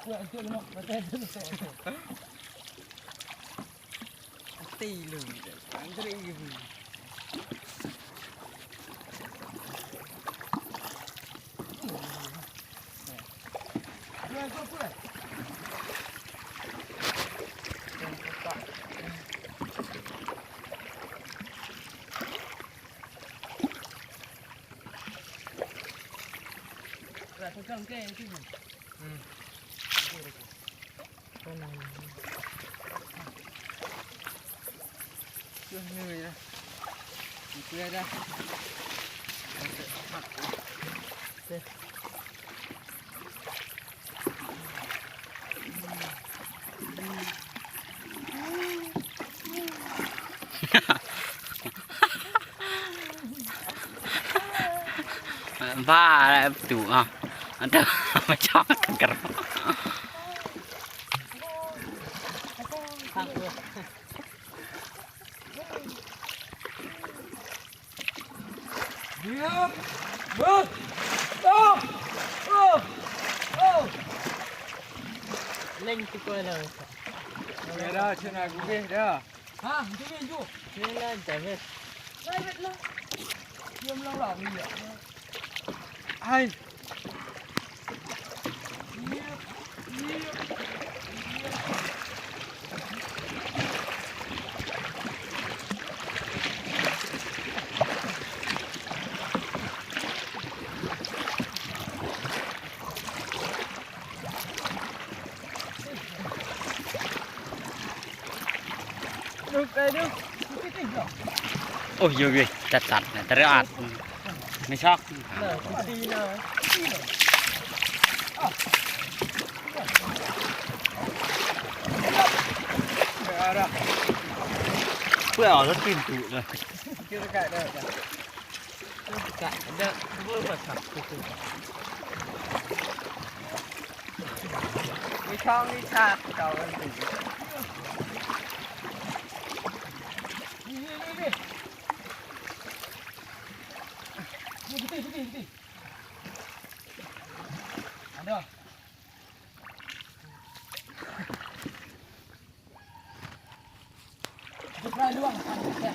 Kuat tu nak, mata tu nak. Mati lu. Antri gitu. Kuat, kuat, kuat. Kuat, pegang ke itu. Hmm. Okey, okey. Panas. Dah, ni dah. Itu dah. Okey. ບ້າແລ້ວ ປະຕູ ເອົາ ອັນເດີ ມາຈອດກັນ ເລັງຕິກໄວ້ເລີຍ ເດີ ເດີ ເຊີນອາກູເກເດີ. Ha, itu dia, itu. Sini lah, David. David lah. Dia melolong dia. Hai. ໂອ້ຍ ໂອ້ຍ ຕັດໆ ນະ ຕະຫຼາດ ໃນຊອກ ເພື່ອເອົາລົດຕີນຕູເລີຍ. ກະເດີ ເວີມາຄັບ ມີຊ່ອງມີຊາກເຈົ້າອັນນີ້ ນີ້ ນີ້ ນີ້ ນີ້ ນີ້ ນີ້ ນີ້ ນີ້ ອັນເດີ Buka luang, buka.